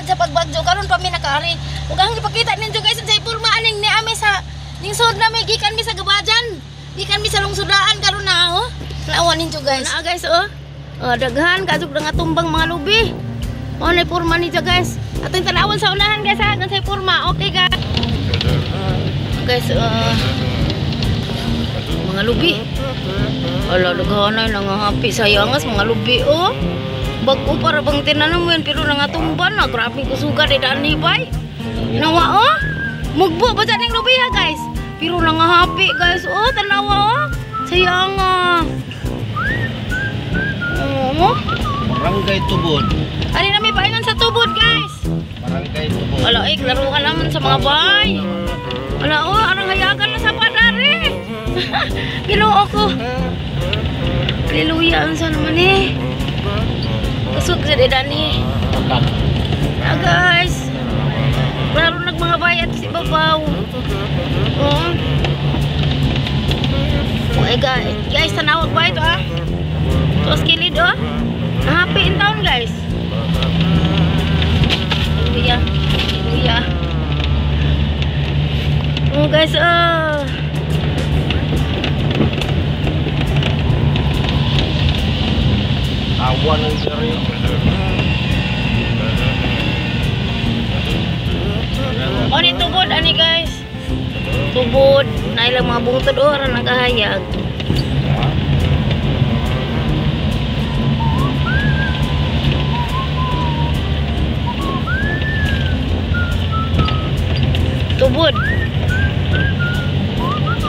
Sugad sa pagbagyo karon pa mi nakaari. Ug ang ipakita ninyo guys sa porma aning ni ami sa ningsod na mi gikan mi sa Gabajan. Gikan mi sa lungsodaan karon na oh. Tanawa ninyo guys. Naa guys oh. Oh, daghan kadtog nga tumbang mga lubi. Oh, na porma ni guys. Atong tanawan sa unahan guys ha, sa porma. Okay guys. Guys, mga lubi. Ala, daghan ay nangahapi sayangas mga lubi oh. Bag-o para bang tinanom yun pero nangatumban na. Grabe kusuga di dani bay. Nawa oh. Mugbo ba ning lubi ha guys. Pero nangahapi guys oh, tanawa oh. Sayang ah. Oh. Barangay Tubod. Ari na may paingon sa Tubod guys. Barangay Tubod. Ala ay klaruhan naman sa mga bay. Ala oh, arang hayagan na sa padare. Ginoo ko. Hallelujah, unsa naman eh. Kusog sa dani. Ah guys. Klaro nag mga bayat si babaw. Oh. Okay guys, guys tanawag ba ito ah? Tos kilid oh. Happy in town guys. Hallelujah. Hallelujah. Oh guys oh. Awan ang sari. Oh, ni tubod ani guys. Tubod na ilang mga bungtod oh aron nagahayag. Tubod.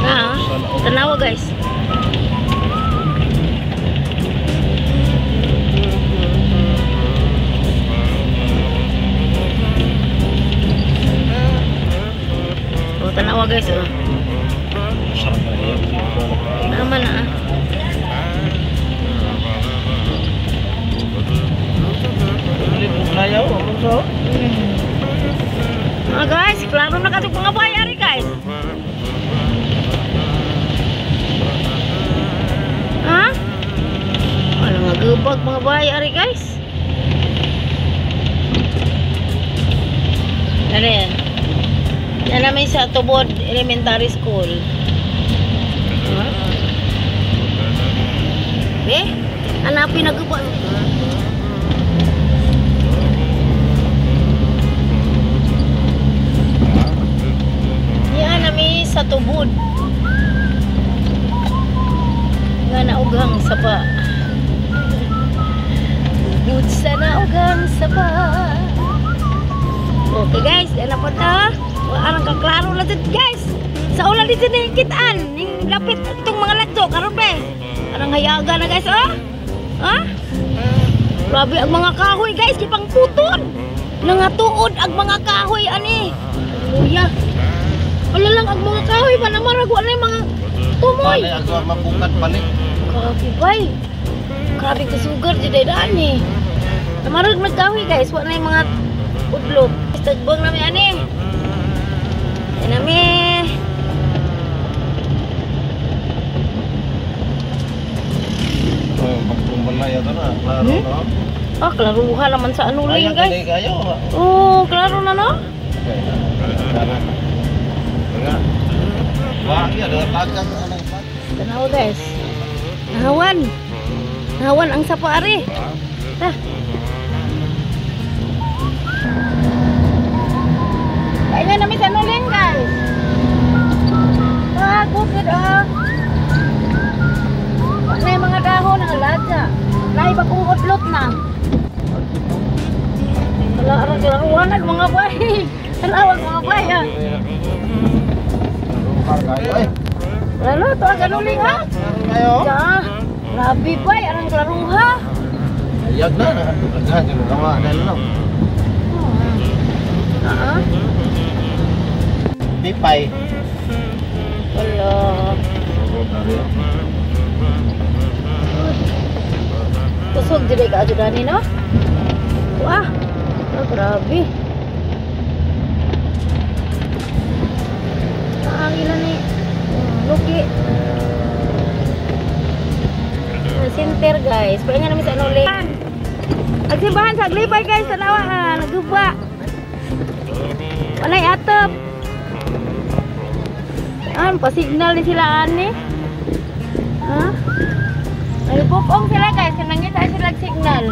Ah, tanawa guys. Oh, tanawa guys oh. Tama na ah. Ah guys, klaro na katong mga bayari guys. Ha? Wala nga gubag mga bayari guys. Ano yan? Yan namin sa Tubod Elementary School. Huh? Eh? Hanapin na gubag. Yan namin sa Tubod. Nga naughang sapa. Tubod sa naughang sapa. Okay guys, yan na po ta. Arang kaklaro na dito guys. Sa ulan dito na yung kitaan. Yung lapit itong mga lagso. Karon be. Arang hayaga na guys oh. Ha? Grabe ang mga kahoy guys. Di pang putol. Nangatuod ang mga kahoy ani. Hallelujah. Wala lang ang mga kahoy ba namarag wala yung mga tumoy. Mabukat balik. Grabe bay. Grabe kasugar dito daan eh. Namarag nagkahoy guys. Wala yung mga udlok. Tagbong namin ani. Yan nami. Klaro no? Ah, klaruha naman sa anuling guys. Oh, klaro na no? Tanawa guys. Nahawan. Nahawan ang sapa ari. Ta. Kaya namin sa anuling guys. Ah, bukid ah. Wala yung mga dahon ang ladya. Lahi ba kung udlot na? Wala arang klaruhan mga bay. Tanawag mga bay ah. Lalo to ang ganuling ha. Ya, grabe bay arang klaruha. Ayag na naghan gawa na lang. Ah. Pipay. Wala. Kusog dili ka adto dani no? Wah. Oh, grabe. Ang ila ni Luki. Center guys. Pahinga namin sa Anuling. Ang simbahan sa Aglipay guys, tanawa ha, naguba. Walay atop. An pa-signal ni sila ani. Ha? Nagpupong sila guys, nangita sila signal.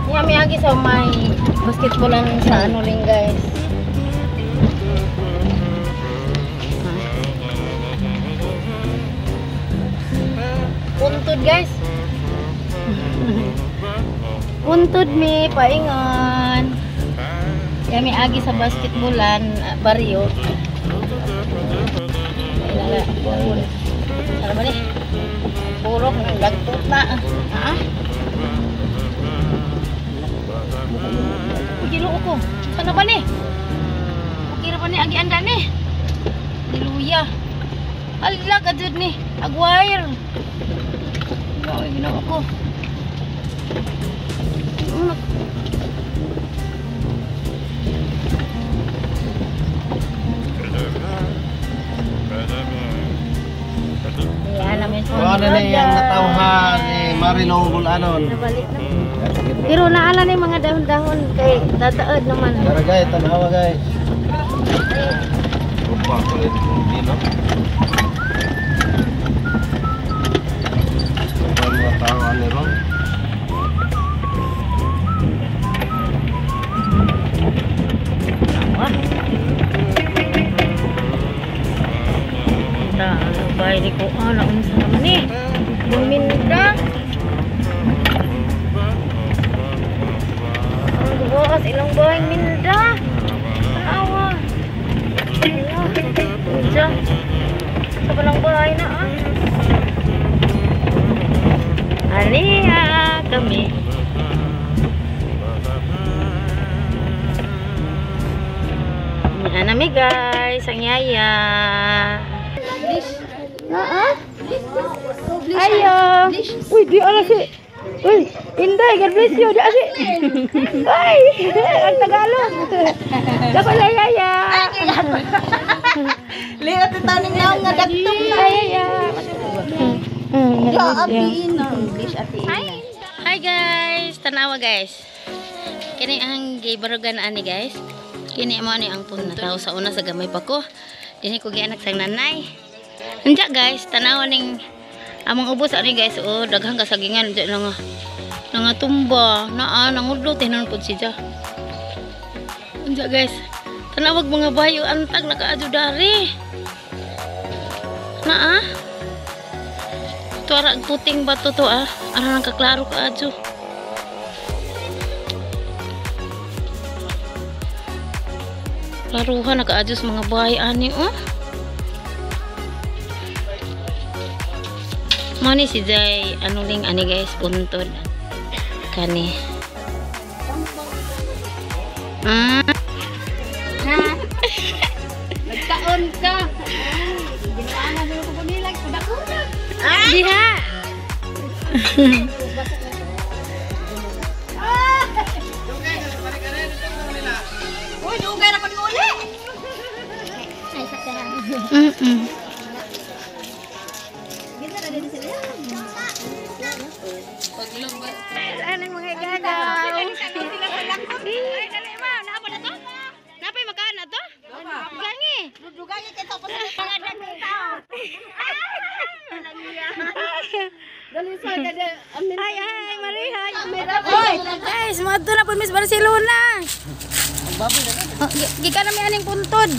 Niya miagi sa may basketballan sa ano ling guys. Puntod guys. Puntod mi paingon. Kami agi sa basketballan baryo. Ilala. Sana ba ni? Purok ng dagtot na. Ha? Ginoo ko. Sana ba ni? Okay ra ba ni agi anda ni? Hallelujah. Ala kadud ni. Agwire. Ay, ginoo ko. Ano na yung natawhan ni Marilong Bulanon. Nabalik na. Pero naala ni mga dahon-dahon kay tataod naman. Tara guys, tanawa guys. Opa, kulit dino. Mga tao ani ron. Bay di ko ana unsa naman ni. Buminda. Ang bukas ilang bahay minda. Tanawa. Minda. Sa palang bahay na ah. Aliha kami. Yan nami guys, ang yaya. Naa? Ayo. Uy, di ala si. Uy, Inday, God bless you. Di asi. Ay, ang Tagalog. Dako la yaya. Lihat taning naon nga dagtom na. Ay, yaya. Ya, ati ina. English ati ina. Hi guys, tanawa guys. Kini ang gibarugan ani guys. Kini mo ani ang punta sa una sa gamay pa ko. Dinhi ko gianak sang nanay. Unja guys, tanawa ning among ubos ani guys, oh daghang kasagingan unja na nga tumba, naa nangudlo tinon pud siya. Unja guys, tanawag mga bayo antag nakaadyo dari. Naa. Tuara puting bato to ah, ara nang kaklaro kaadyo. Klaruhan nakaadyo sa mga bahay ani oh. Mani si Jay, ano ling ani guys, buntod. Kani. Ah. Nagkaon ka. Ginaangan mo ko nilag kudak-kudak. Diha. Uy, dugay na ko ni uli. Anong mga gagaw? Ay, dali ma, naapa na to? Napay makaan na to? Gangi. Dugay kay tapos mga dagong tao. Dali sa kada amin. Ay, ay, Maria. Guys, mga na po Miss Barcelona. Gikan na mi aning puntod.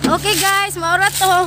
Okay guys, maura to.